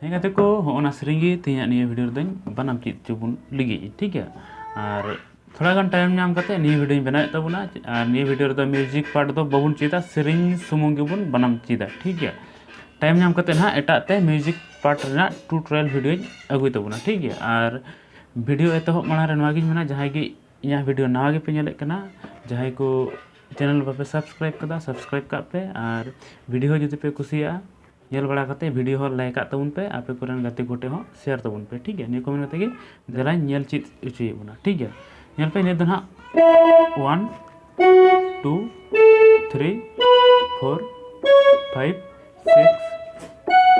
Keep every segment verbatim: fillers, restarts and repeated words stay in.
ᱦᱮᱸ ᱜᱟᱛᱮ ᱠᱚ, ᱦᱚᱸᱜᱼᱚ ᱱᱟ ᱥᱮᱨᱮᱧ ᱜᱮ ᱛᱮᱦᱮᱧᱟᱜ ᱱᱤᱭᱟᱹ ᱵᱷᱤᱰᱤᱭᱳ ᱨᱮᱫᱚᱧ ᱵᱟᱱᱟᱢ ᱪᱮᱫ ᱦᱚᱪᱚ ᱵᱚᱱ ᱞᱟᱹᱜᱤᱫ, ᱴᱷᱤᱠ ᱜᱮᱭᱟ᱾ ᱟᱨ ᱛᱷᱚᱲᱟ ᱜᱟᱱ ᱴᱟᱭᱤᱢ ᱧᱟᱢ ᱠᱟᱛᱮ ᱱᱤᱭᱟᱹ ᱵᱷᱤᱰᱤᱭᱳᱧ ᱵᱮᱱᱟᱣᱮᱫ ᱛᱟᱵᱚᱱᱟ᱾ ᱟᱨ ᱱᱤᱭᱟᱹ ᱵᱷᱤᱰᱤᱭᱳ ᱨᱮᱫᱚ ᱢᱤᱭᱩᱡᱤᱠ ᱯᱟᱨᱴ ᱫᱚ ᱵᱟᱵᱚᱱ ᱪᱮᱫᱟ, ᱥᱮᱨᱮᱧ ᱥᱩᱢᱩᱝ ᱜᱮᱵᱚᱱ ᱵᱟᱱᱟᱢ ᱪᱮᱫᱟ, ᱴᱷᱤᱠ ᱜᱮᱭᱟ᱾ ᱴᱟᱭᱤᱢ ᱧᱟᱢ ᱠᱟᱛᱮ ᱱᱟᱦᱟᱜ ᱮᱴᱟᱜ ᱛᱮ ᱢᱤᱭᱩᱡᱤᱠ ᱯᱟᱨᱴ ᱨᱮᱱᱟᱜ ᱴᱩᱴᱳᱨᱤᱭᱟᱞ ᱵᱷᱤᱰᱤᱭᱳᱧ ᱟᱹᱜᱩᱭ ᱛᱟᱵᱚᱱᱟ, ᱴᱷᱤᱠ ᱜᱮᱭᱟ᱾ ᱟᱨ ᱵᱷᱤᱰᱤᱭᱳ ᱮᱛᱚᱦᱚᱵ ᱢᱟᱲᱟᱝ ᱨᱮ ᱱᱚᱣᱟ ᱜᱤᱧ ᱢᱮᱱᱟ, ᱡᱟᱦᱟᱸᱭ ᱜᱮ ᱤᱧᱟᱹᱜ ᱵᱷᱤᱰᱤᱭᱳ ᱱᱟᱣᱟ ᱜᱮᱯᱮ ᱧᱮᱞᱮᱫ ᱠᱟᱱᱟ, ᱡᱟᱦᱟᱸᱭ ᱠᱚ ᱪᱮᱱᱮᱞ ᱵᱟᱯᱮ ᱥᱟᱵᱥᱠᱨᱟᱭᱤᱵ ᱠᱟᱫᱟ, ᱥᱟᱵᱥᱠᱨᱟᱭᱤᱵ ᱠᱟᱜ ᱯᱮ᱾ ᱟᱨ ᱵᱷᱤᱰᱤᱭᱳ ᱡᱩᱫᱤ ᱯᱮ ᱠᱩᱥᱤᱭᱟᱜᱼᱟ, ᱧᱮᱞ ᱵᱟᱲᱟ ᱠᱟᱛᱮ ᱵᱷᱤᱰᱤᱭᱳ ᱦᱚᱸ ᱞᱟᱭᱤᱠ ᱠᱟᱜ ᱛᱟᱵᱚᱱ ᱯᱮ, ᱟᱯᱮ ᱠᱚᱨᱮᱱ ᱜᱟᱛᱮ ᱠᱚ ᱴᱷᱮᱱ ᱦᱚᱸ ᱥᱮᱭᱟᱨ ᱛᱟᱵᱚᱱ ᱯᱮ, ᱴᱷᱤᱠ ᱜᱮᱭᱟ᱾ ᱱᱤᱭᱟᱹ ᱠᱚ ᱢᱮᱱ ᱠᱟᱛᱮ ᱜᱮ ᱫᱮᱞᱟᱧ ᱧᱮᱞ ᱪᱮᱫ ᱦᱚᱪᱚᱭᱮᱫ ᱵᱚᱱᱟ, ᱴᱷᱤᱠ ᱜᱮᱭᱟ᱾ ᱧᱮᱞ ᱯᱮ, ᱱᱤᱭᱟᱹ ᱫᱚ ᱱᱟᱦᱟᱜ one, two, three, four, five, six,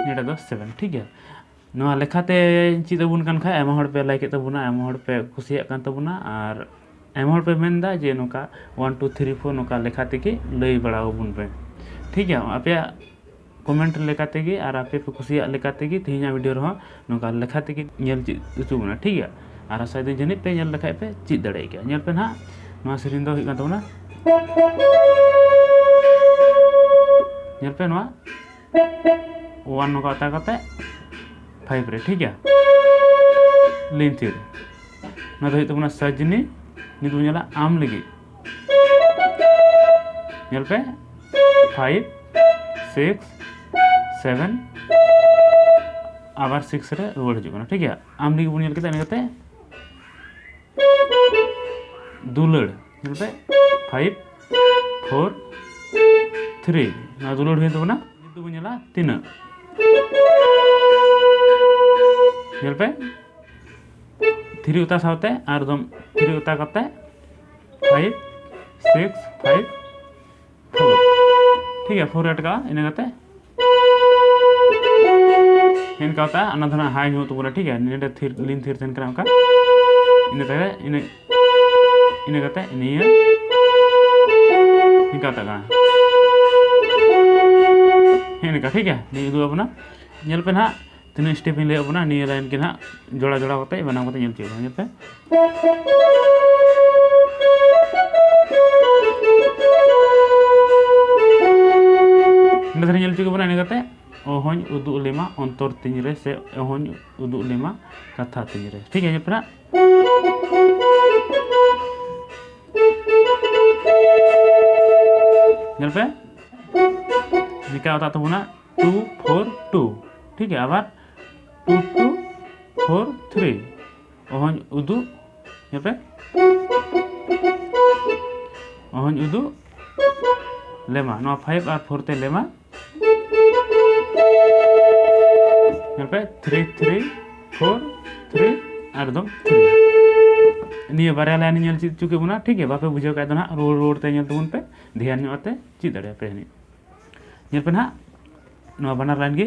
ᱱᱤᱭᱟᱹᱴᱟᱜ ᱫᱚ ᱥᱮᱵᱷᱮᱱ, ᱴᱷᱤᱠ ᱜᱮᱭᱟ᱾ ᱱᱚᱣᱟ ᱞᱮᱠᱷᱟᱛᱮ ᱪᱮᱫ ᱟᱵᱚᱱ ᱠᱟᱱ ᱠᱷᱟᱡ, ᱟᱭᱢᱟ ᱦᱚᱲ ᱯᱮ ᱞᱟᱭᱤᱠ ᱮᱫ ᱛᱟᱵᱚᱱᱟ, ᱟᱭᱢᱟ ᱦᱚᱲ ᱯᱮ ᱠᱩᱥᱤᱭᱟᱜ ᱠᱟᱱ ᱛᱟᱵᱚᱱᱟ, ᱟᱨ ᱟᱭᱢᱟ ᱦᱚᱲ ᱯᱮ ᱢᱮᱱᱫᱟ ᱡᱮ ᱱᱚᱝᱠᱟ ᱚᱣᱟᱱ, ᱴᱩ, ᱛᱷᱨᱤ, ᱯᱷᱳᱨ ᱱᱚᱝᱠᱟ ᱞᱮᱠᱷᱟ ᱛᱮᱜᱮ ᱞᱟᱹᱭ ᱵᱟᱲᱟ ᱟᱵᱚᱱ ᱯᱮ, ᱴᱷᱤᱠ ᱜᱮᱭᱟ᱾ ᱟᱯᱮᱭᱟᱜ ᱠᱚᱢᱮᱱᱴ ᱞᱮᱠᱟ ᱛᱮᱜᱮ ᱟᱨ ᱟᱯᱮ ᱯᱮ ᱠᱩᱥᱤᱭᱟᱜ ᱞᱮᱠᱟ ᱛᱮᱜᱮ ᱛᱮᱦᱮᱧᱟᱜ ᱵᱷᱤᱰᱤᱭᱳ ᱨᱮᱦᱚᱸ ᱱᱚᱝᱠᱟ ᱞᱮᱠᱷᱟ ᱛᱮᱜᱮ ᱧᱮᱞ ᱪᱮᱫ ᱦᱚᱪᱚ ᱵᱚᱱᱟ, ᱴᱷᱤᱠ ᱜᱮᱭᱟ᱾ ᱟᱨ ᱟᱥᱟᱭ ᱫᱟᱹᱧ ᱡᱟᱹᱱᱤᱡ ᱯᱮ ᱧᱮᱞ ᱞᱮᱠᱷᱟᱡ ᱯᱮ ᱪᱮᱫ ᱫᱟᱲᱮᱭᱟᱜ ᱜᱮᱭᱟ᱾ ᱧᱮᱞ ᱯᱮ ᱱᱟᱦᱟᱜ, ᱱᱚᱣᱟ ᱥᱮᱨᱮᱧ ᱫᱚ ᱦᱩᱭᱩᱜ ᱠᱟᱱ ᱛᱟᱵᱚᱱᱟ, ᱧᱮᱞ ᱯᱮ ᱱᱚᱣᱟ ᱚᱣᱟᱱ ᱱᱚᱝᱠᱟ ᱚᱛᱟ ᱠᱟᱛᱮ ᱯᱷᱟᱭᱤᱵᱷ ᱨᱮ, ᱴᱷᱤᱠ ᱜᱮᱭᱟ, ᱞᱤᱱ ᱛᱷᱤᱨ᱾ ᱱᱚᱣᱟ ᱫᱚ ᱦᱩᱭᱩᱜ ᱛᱟᱵᱚᱱᱟ ᱥᱟᱡᱽᱱᱤ᱾ ᱱᱤᱛ ᱵᱚᱱ ᱧᱮᱞᱟ ᱟᱢ ᱞᱟᱹᱜᱤᱫ᱾ ᱧᱮᱞ ᱯᱮ, ᱯᱷᱟᱭᱤᱵᱷ, ᱥᱤᱠᱥ, ᱥᱮᱵᱷᱮᱱ, ᱟᱵᱟᱨ ᱥᱤᱠᱥ ᱨᱮ ᱨᱩᱣᱟᱹᱲ ᱦᱤᱡᱩᱜ ᱠᱟᱱᱟ, ᱴᱷᱤᱠ ᱜᱮᱭᱟ᱾ ᱟᱢ ᱞᱟᱹᱜᱤᱫ ᱵᱚᱱ ᱧᱮᱞ ᱠᱮᱫᱟ, ᱤᱱᱟᱹ ᱠᱟᱛᱮ ᱫᱩᱞᱟᱹᱲ, ᱧᱮᱞ ᱯᱮ, ᱯᱷᱟᱭᱤᱵᱷ, ᱯᱷᱳᱨ, ᱛᱷᱨᱤ᱾ ᱱᱚᱣᱟ ᱫᱩᱞᱟᱹᱲ ᱦᱩᱭᱮᱱ ᱛᱟᱵᱚᱱᱟ᱾ ᱱᱤᱛ ᱫᱚᱵᱚᱱ ᱧᱮᱞᱟ ᱛᱤᱱᱟᱹᱜ, ᱧᱮᱞ ᱯᱮ, ᱛᱷᱨᱤ ᱚᱛᱟ ᱥᱟᱶᱛᱮ ᱟᱨ ᱫᱚᱢ ᱛᱷᱨᱤ ᱚᱛᱟ ᱠᱟᱛᱮ ᱯᱷᱟᱭᱤᱵᱷ, ᱥᱤᱠᱥ ᱯᱷᱟᱭᱤᱵᱷ ᱯᱷᱳᱨ᱾ ᱴᱷᱤᱠ ᱜᱮᱭᱟ, ᱯᱷᱳᱨ ᱨᱮ ᱟᱴᱠᱟᱜᱼᱟ, ᱤᱱᱟᱹ ᱠᱟᱛᱮ ᱦᱮᱸ ᱱᱤᱝᱠᱟ ᱠᱟᱛᱮ ᱚᱱᱟ ᱫᱚ ᱱᱟᱜ ᱦᱟᱭ ᱧᱚᱜ ᱛᱟᱵᱚᱱᱟ᱾ ᱴᱷᱤᱠ ᱜᱮᱭᱟ, ᱱᱚᱰᱮ ᱛᱷᱤᱨ, ᱞᱤᱱ ᱛᱷᱤᱨ ᱛᱟᱦᱮᱱ ᱠᱟᱱᱟ ᱚᱱᱠᱟ᱾ ᱤᱱᱟᱹ ᱛᱟᱭᱚᱢ ᱤᱱᱟᱹ ᱤᱱᱟᱹ ᱠᱟᱛᱮ ᱱᱤᱭᱟᱹ ᱱᱤᱝᱠᱟ ᱠᱟᱛᱮ ᱠᱟᱱᱟ᱾ ᱦᱮᱸ ᱱᱤᱝᱠᱟ, ᱴᱷᱤᱠ ᱜᱮᱭᱟ, ᱱᱤᱭᱟᱹ ᱩᱫᱩᱜ ᱟᱵᱚᱱᱟ᱾ ᱧᱮᱞ ᱯᱮ ᱱᱟᱦᱟᱜ ᱛᱤᱱᱟᱹᱜ ᱥᱴᱮᱯ ᱤᱧ ᱞᱟᱹᱭ ᱟᱵᱚᱱᱟ, ᱱᱤᱭᱟᱹ ᱞᱟᱭᱤᱱ ᱜᱮ ᱱᱟᱦᱟᱜ ᱡᱚᱲᱟ ᱡᱚᱲᱟ ᱠᱟᱛᱮ ᱵᱮᱱᱟᱣ ᱠᱟᱛᱮ ᱧᱮᱞ ᱦᱚᱪᱚᱭ ᱵᱚᱱᱟ᱾ ᱧᱮᱞ ᱯᱮ᱾ ᱱᱚᱰᱮ ᱫᱷᱟᱨᱟ ᱧᱮᱞ ᱦᱚᱪᱚ ᱠᱮᱫ ᱵᱚᱱᱟ, ᱤᱱᱟᱹ ᱠᱟᱛᱮ ᱚᱦᱚᱧ ᱩᱫᱩᱜ ᱞᱮᱢᱟ ᱚᱱᱛᱚᱨ ᱛᱤᱧ ᱨᱮ, ᱥᱮ ᱚᱦᱚᱧ ᱩᱫᱩᱜ ᱞᱮᱢᱟ ᱠᱟᱛᱷᱟ ᱛᱤᱧ ᱨᱮ᱾ ᱴᱷᱤᱠ ᱜᱮᱭᱟ, ᱧᱮᱞ ᱯᱮ ᱱᱟᱜ᱾ ᱧᱮᱞ ᱯᱮ, ᱱᱤᱝᱠᱟ ᱟᱛᱟᱜ ᱛᱟᱵᱚᱱᱟ ᱴᱩ ᱯᱷᱳᱨ ᱴᱩ᱾ ᱴᱷᱤᱠ ᱜᱮᱭᱟ, ᱟᱵᱟᱨ ᱴᱩ ᱴᱩ ᱯᱷᱳᱨ ᱛᱷᱨᱤ᱾ ᱚᱦᱚᱧ ᱩᱫᱩᱜ, ᱧᱮᱞ ᱯᱮ, ᱚᱦᱚᱧ ᱩᱫᱩᱜ ᱞᱮᱢᱟ, ᱱᱚᱣᱟ ᱯᱷᱟᱭᱤᱵᱷ ᱟᱨ ᱯᱷᱳᱨ ᱛᱮ ᱞᱮᱢᱟ᱾ ᱧᱮᱞ ᱯᱮ, ᱛᱷᱨᱤ ᱛᱷᱨᱤ ᱯᱷᱳᱨ ᱛᱷᱨᱤ ᱮᱠᱫᱚᱢ ᱛᱷᱨᱤ᱾ ᱱᱤᱭᱟᱹ ᱵᱟᱨᱭᱟ ᱞᱟᱭᱤᱱ ᱧᱮᱞ ᱪᱮᱫ ᱦᱚᱪᱚ ᱠᱮᱫ ᱵᱚᱱᱟ᱾ ᱴᱷᱤᱠ ᱜᱮᱭᱟ, ᱵᱟᱯᱮ ᱵᱩᱡᱷᱟᱹᱣ ᱠᱷᱟᱡ ᱫᱚ ᱱᱟᱦᱟᱜ ᱨᱩᱣᱟᱹᱲ ᱨᱩᱣᱟᱹᱲ ᱛᱮ ᱧᱮᱞ ᱛᱟᱵᱚᱱ ᱯᱮ, ᱫᱷᱮᱭᱟᱱ ᱧᱚᱜ ᱟᱛᱮ ᱪᱮᱫ ᱫᱟᱲᱮᱭᱟᱜᱼᱟ ᱯᱮ ᱡᱟᱹᱱᱤᱡ᱾ ᱧᱮᱞ ᱯᱮ ᱱᱟᱦᱟᱜ, ᱱᱚᱣᱟ ᱵᱟᱱᱟᱨ ᱞᱟᱭᱤᱱ ᱜᱮ᱾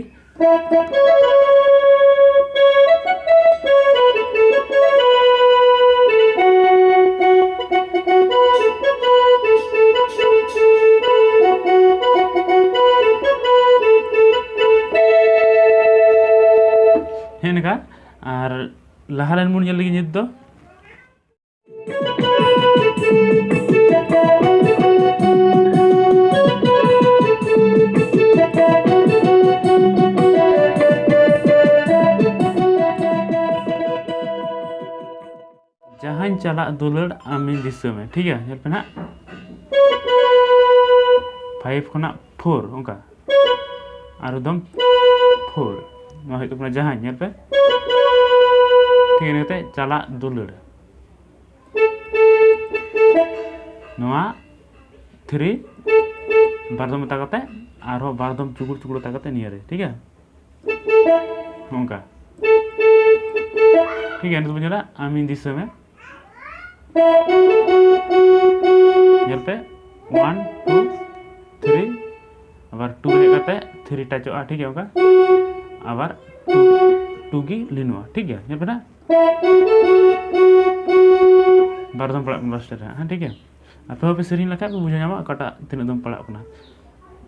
ᱦᱮᱸ, ᱱᱤᱝᱠᱟ᱾ ᱟᱨ ᱞᱟᱦᱟ ᱞᱟᱭᱤᱱ ᱵᱚᱱ ᱧᱮᱞ ᱞᱮᱜᱮ ᱱᱤᱛ ᱫᱚ᱾ ᱡᱟᱦᱟᱸᱧ ᱪᱟᱞᱟᱜ ᱫᱩᱞᱟᱹᱲ ᱟᱢᱤᱧ ᱫᱤᱥᱟᱹ ᱢᱮ᱾ ᱴᱷᱤᱠ ᱜᱮᱭᱟ, ᱧᱮᱞ ᱯᱮ ᱱᱟᱦᱟᱜ, ᱯᱷᱟᱭᱤᱵᱷ ᱠᱷᱚᱱᱟᱜ ᱯᱷᱳᱨ, ᱚᱱᱠᱟ, ᱟᱨ ᱮᱠᱫᱚᱢ ᱯᱷᱳᱨ᱾ ᱱᱚᱣᱟ ᱦᱩᱭᱩᱜ ᱛᱟᱵᱚᱱᱟ ᱡᱟᱦᱟᱸᱧ, ᱧᱮᱞ ᱯᱮ, ᱴᱷᱤᱠ ᱜᱮᱭᱟ, ᱤᱱᱟᱹ ᱠᱟᱛᱮ ᱪᱟᱞᱟᱜ ᱫᱩᱞᱟᱹᱲ᱾ ᱱᱚᱣᱟ ᱛᱷᱨᱤ ᱵᱟᱨ ᱫᱚᱢ ᱚᱛᱟ ᱠᱟᱛᱮ, ᱟᱨᱦᱚᱸ ᱵᱟᱨ ᱫᱚᱢ ᱪᱩᱜᱩᱲ ᱪᱩᱜᱩᱲ ᱚᱛᱟ ᱠᱟᱛᱮ ᱱᱤᱭᱟᱹ ᱨᱮ, ᱴᱷᱤᱠ ᱜᱮᱭᱟ, ᱱᱚᱝᱠᱟ᱾ ᱴᱷᱤᱠ ᱜᱮᱭᱟ, ᱱᱤᱛᱚᱜ ᱵᱚᱱ ᱧᱮᱞᱟ ᱟᱢᱤᱧ ᱫᱤᱥᱟᱹ ᱢᱮ᱾ ᱧᱮᱞ ᱯᱮ, ᱚᱣᱟᱱ ᱴᱩ ᱛᱷᱨᱤ, ᱟᱵᱟᱨ ᱴᱩ ᱨᱮ ᱦᱮᱡ ᱠᱟᱛᱮ ᱛᱷᱨᱤ ᱴᱟᱪᱚᱜᱼᱟ, ᱴᱷᱤᱠ ᱜᱮᱭᱟ᱾ ᱚᱱᱠᱟ ᱟᱵᱟᱨ ᱴᱩ, ᱴᱩ ᱜᱮ ᱞᱤᱱᱚᱜᱼᱟ, ᱴᱷᱤᱠ ᱜᱮᱭᱟ᱾ ᱧᱮᱞ ᱯᱮ ᱱᱟᱜ, ᱵᱟᱨ ᱫᱚᱢ ᱯᱟᱲᱟᱜ ᱠᱟᱱᱟ ᱞᱟᱥᱴ ᱨᱮ ᱦᱟᱸᱜ, ᱦᱮᱸ, ᱴᱷᱤᱠ ᱜᱮᱭᱟ᱾ ᱟᱯᱮ ᱦᱚᱸᱯᱮ ᱥᱮᱨᱮᱧ ᱞᱮᱠᱷᱟᱡ ᱯᱮ ᱵᱩᱡᱷᱟᱹᱣ ᱧᱟᱢᱟ ᱚᱠᱟᱴᱟᱜ ᱛᱤᱱᱟᱹᱜ ᱫᱚᱢ ᱯᱟᱲᱟᱜ ᱠᱟᱱᱟ᱾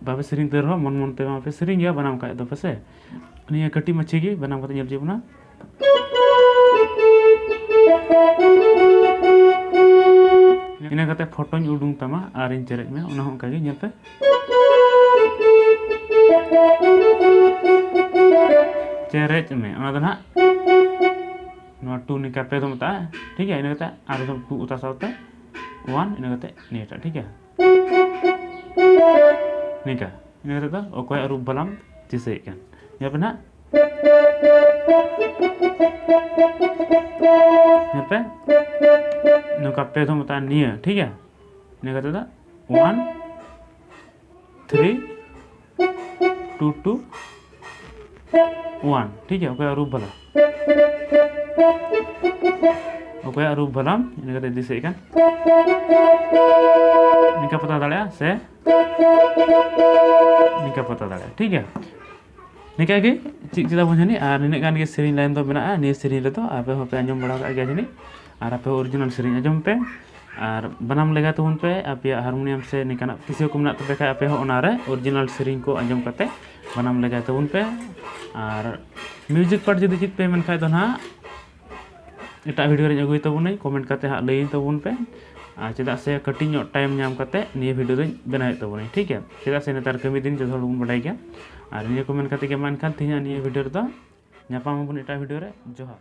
ᱵᱟᱯᱮ ᱥᱮᱨᱮᱧ ᱩᱛᱟᱹᱨ ᱨᱮᱦᱚᱸ ᱢᱚᱱ ᱢᱚᱱ ᱛᱮ ᱢᱟᱯᱮ ᱥᱮᱨᱮᱧ ᱜᱮᱭᱟ ᱵᱟᱱᱟᱢ ᱠᱷᱟᱡ ᱫᱚ ᱯᱮᱥᱮ᱾ ᱱᱤᱭᱟᱹ ᱠᱟᱹᱴᱤᱡ ᱢᱟᱹᱪᱷᱤ ᱜᱮ ᱵᱟᱱᱟᱢ ᱠᱟᱛᱮ ᱧᱮᱞ ᱦᱚᱪᱚᱭ ᱵᱚᱱᱟ᱾ ᱤᱱᱟᱹ ᱠᱟᱛᱮ ᱯᱷᱳᱴᱳᱧ ᱩᱰᱩᱝ ᱛᱟᱢᱟ ᱟᱨᱤᱧ ᱪᱮᱨᱮᱡ ᱢᱮ, ᱚᱱᱟ ᱦᱚᱸ ᱚᱱᱠᱟ ᱜᱮ ᱧᱮᱞ ᱯᱮ᱾ ᱪᱮᱨᱮᱡ ᱢᱮ, ᱚᱱᱟ ᱫᱚ ᱱᱟᱦᱟᱜ ᱱᱚᱣᱟ ᱴᱩ ᱱᱤᱝᱠᱟ ᱯᱮ ᱫᱚ ᱢᱮᱛᱟᱜᱼᱟ, ᱴᱷᱤᱠ ᱜᱮᱭᱟ᱾ ᱤᱱᱟᱹ ᱠᱟᱛᱮ ᱟᱨ ᱫᱚ ᱴᱩ ᱚᱛᱟ ᱥᱟᱶᱛᱮ ᱚᱣᱟᱱ, ᱤᱱᱟᱹ ᱠᱟᱛᱮ ᱱᱤᱭᱟᱹᱴᱟᱜ, ᱴᱷᱤᱠ ᱜᱮᱭᱟ᱾ ᱱᱤᱝᱠᱟ, ᱤᱱᱟᱹ ᱠᱟᱛᱮ ᱫᱚ ᱚᱠᱚᱭᱟᱜ ᱨᱩᱯ ᱵᱟᱞᱟᱢ ᱫᱤᱥᱟᱹᱭᱮᱫ ᱠᱟᱱ, ᱧᱮᱞ ᱯᱮ ᱱᱟᱦᱟᱜ᱾ ᱧᱮᱞ ᱯᱮ, ᱱᱚᱝᱠᱟ ᱯᱮ ᱫᱚ ᱢᱮᱛᱟᱜᱼᱟ ᱱᱤᱭᱟᱹ, ᱴᱷᱤᱠ ᱜᱮᱭᱟ᱾ ᱤᱱᱟᱹ ᱠᱟᱛᱮ ᱫᱚ one three two two one, ᱴᱷᱤᱠ ᱜᱮᱭᱟ᱾ ᱚᱠᱚᱭᱟᱜ ᱨᱩᱯ ᱵᱟᱞᱟ, ᱚᱠᱚᱭᱟᱜ ᱨᱩᱯ ᱵᱟᱞᱟᱢ ᱤᱱᱟᱹ ᱠᱟᱛᱮ ᱫᱤᱥᱟᱹᱭᱮᱫ ᱠᱟᱱ, ᱱᱤᱝᱠᱟ ᱯᱚᱛᱟ ᱫᱟᱲᱮᱭᱟᱜᱼᱟ ᱥᱮ ᱱᱤᱝᱠᱟ ᱯᱚᱛᱟ ᱫᱟᱲᱮᱭᱟᱜᱼᱟ, ᱴᱷᱤᱠ ᱜᱮᱭᱟ᱾ ᱱᱤᱝᱠᱟ ᱜᱮ ᱪᱮᱫ ᱠᱮᱫᱟ ᱵᱚᱱ ᱡᱟᱹᱱᱤᱡ, ᱟᱨ ᱱᱤᱱᱟᱹᱜ ᱜᱟᱱ ᱜᱮ ᱥᱮᱨᱮᱧ ᱞᱟᱭᱤᱱ ᱫᱚ ᱢᱮᱱᱟᱜᱼᱟ᱾ ᱱᱤᱭᱟᱹ ᱥᱮᱨᱮᱧ ᱨᱮᱫᱚ ᱟᱯᱮ ᱦᱚᱸᱯᱮ ᱟᱸᱡᱚᱢ ᱵᱟᱲᱟ ᱟᱠᱟᱫ ᱜᱮᱭᱟ ᱡᱟᱹᱱᱤᱡ, ᱟᱨ ᱟᱯᱮ ᱦᱚᱸ ᱚᱨᱤᱡᱤᱱᱟᱞ ᱥᱮᱨᱮᱧ ᱟᱸᱡᱚᱢ ᱯᱮ᱾ ᱟᱨ ᱵᱟᱱᱟᱢ ᱞᱮᱜᱟᱭ ᱛᱟᱵᱚᱱ ᱯᱮ, ᱟᱯᱮᱭᱟᱜ ᱦᱟᱨᱢᱳᱱᱤᱭᱟᱢ ᱥᱮ ᱱᱤᱝᱠᱟᱱᱟᱜ ᱠᱤᱥᱤ ᱠᱚ ᱢᱮᱱᱟᱜ ᱛᱟᱯᱮ ᱠᱷᱟᱡ, ᱟᱯᱮ ᱦᱚᱸ ᱚᱱᱟᱨᱮ ᱚᱨᱤᱡᱤᱱᱟᱞ ᱥᱮᱨᱮᱧ ᱠᱚ ᱟᱸᱡᱚᱢ ᱠᱟᱛᱮ ᱵᱟᱱᱟᱢ ᱞᱮᱜᱟᱭ ᱛᱟᱵᱚᱱ ᱯᱮ᱾ ᱟᱨ ᱢᱤᱭᱩᱡᱤᱠ ᱯᱟᱨᱴ ᱡᱩᱫᱤ ᱪᱮᱫ ᱯᱮ ᱢᱮᱱ ᱠᱷᱟᱡ ᱫᱚ ᱱᱟᱦᱟᱜ ᱮᱴᱟᱜ ᱵᱷᱤᱰᱤᱭᱳ ᱨᱮᱧ ᱟᱹᱜᱩᱭ ᱛᱟᱵᱚᱱᱟᱹᱧ, ᱠᱚᱢᱮᱱᱴ ᱠᱟᱛᱮ ᱦᱟᱸᱜ ᱞᱟᱹᱭᱟᱹᱧ ᱛᱟᱵᱚᱱ ᱯᱮ᱾ ᱟᱨ ᱪᱮᱫᱟᱜ ᱥᱮ ᱠᱟᱹᱴᱤᱡ ᱧᱚᱜ ᱴᱟᱭᱤᱢ ᱧᱟᱢ ᱠᱟᱛᱮ ᱱᱤᱭᱟᱹ ᱵᱷᱤᱰᱤᱭᱳ ᱫᱚᱧ ᱵᱮᱱᱟᱣᱮᱫ ᱛᱟᱵᱚᱱᱟᱹᱧ, ᱴᱷᱤᱠ ᱜᱮᱭᱟ᱾ ᱪᱮᱫᱟᱜ ᱥᱮ ᱱᱮᱛᱟᱨ ᱠᱟᱹᱢᱤ ᱫᱤᱱ ᱡᱚᱛᱚ ᱦᱚᱲ ᱵᱚᱱ ᱵᱟᱰᱟᱭ ᱜᱮᱭᱟ᱾ ᱟᱨ ᱱᱤᱭᱟᱹ ᱠᱚ ᱢᱮᱱ ᱠᱟᱛᱮ ᱜᱮ ᱢᱟ ᱮᱱᱠᱷᱟᱱ ᱛᱮᱦᱮᱧᱟᱜ ᱱᱤᱭᱟᱹ ᱵᱷᱤᱰᱤᱭᱳ ᱨᱮᱫᱚ ᱧᱟᱯᱟᱢ ᱟᱵᱚᱱ ᱮᱴᱟᱜ ᱵᱷᱤᱰᱤᱭᱳ ᱨᱮ᱾ ᱡᱚᱦᱟᱨ᱾